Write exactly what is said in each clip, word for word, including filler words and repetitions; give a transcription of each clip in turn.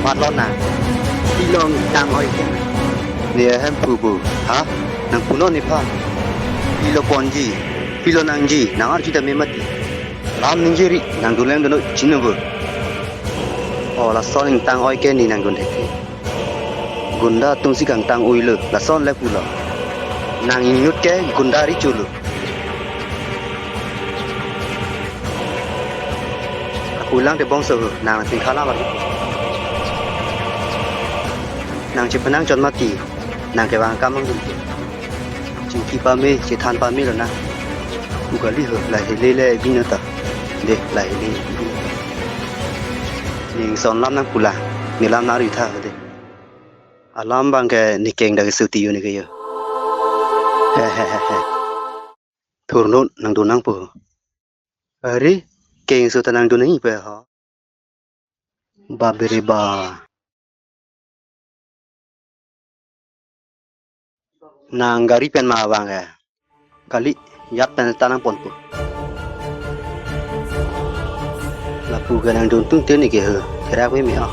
Matlo nang. Pilo tang oi ke. Ne ahem pu pu. Ha? Nang punon nephan. Pilo ponji. Pilo nangji. Nang arju tame mati. Lam ningje ri. Nang dun lang dun chin nang bo. O lason ingtang oi ke ne nang dun thek. Gunda atumsi kangtang oilo. Lason le pulo. Nang inut ke gunda ri chulo. Kapulang te bongso ho, nang singkhala mari. Nang chepenang chot mati, nang kevang akam angdun ke. Chingki pame, chethan pame lo nang. Pu kali ho, lahei le le binata. De, lahei le binata. Ning son lam nang pulang, ne lam nang ri tha ho de. Alam abang ke ne keng dak suti yo ne ke yo. Hehehe. Thurnut nang dun nang pu. Ari, keng su ta nang dun nang ipe ho. Ba bere ba. Nang gari pen ma abang ke. Kali, yap pen ta nang ponpo. Lapu ke nang dun tung te ne ke ho. Kerak me me ah.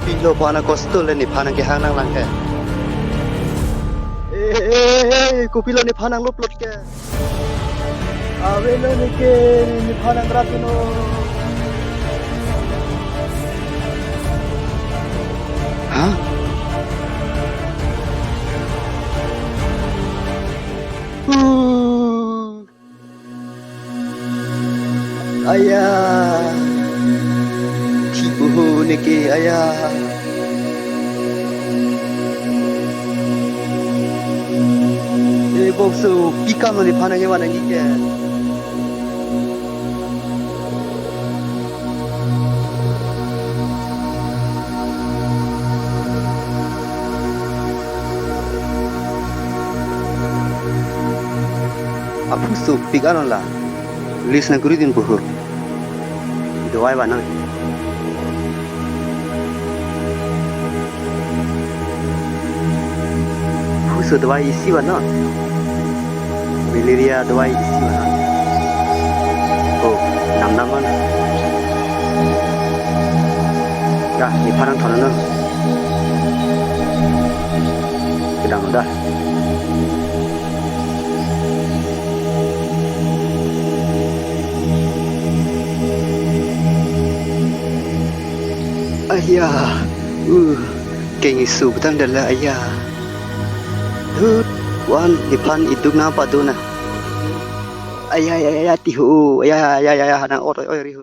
Pilo pana kosto le nephan nang kehang nang lang ke. Eh, eh, eh, eh, kopilo nephan nang loplot ke. Avelo ne ke, nephan nang rat no. Ha? Uh. Aya. Thipo ho ne ke, aya. Eh, bokso, pi kam lo nephan nang kevan nangji ke. Aphu sopik anon la. List nang kuri din puhu. Dawai ba nang. Aphu so dawai isi ba nang. Malaria dawai isi ba nang. Oh, nam nam man. Dah, nephan nang thon nang. Kedam dah. Aya, uh, keng isu betang dala aya. Hut, wan, nephan iduk na padu na. Aya, aya, aya, tihu, aya, aya, aya, aya, nang ot, oi, oi, rihu.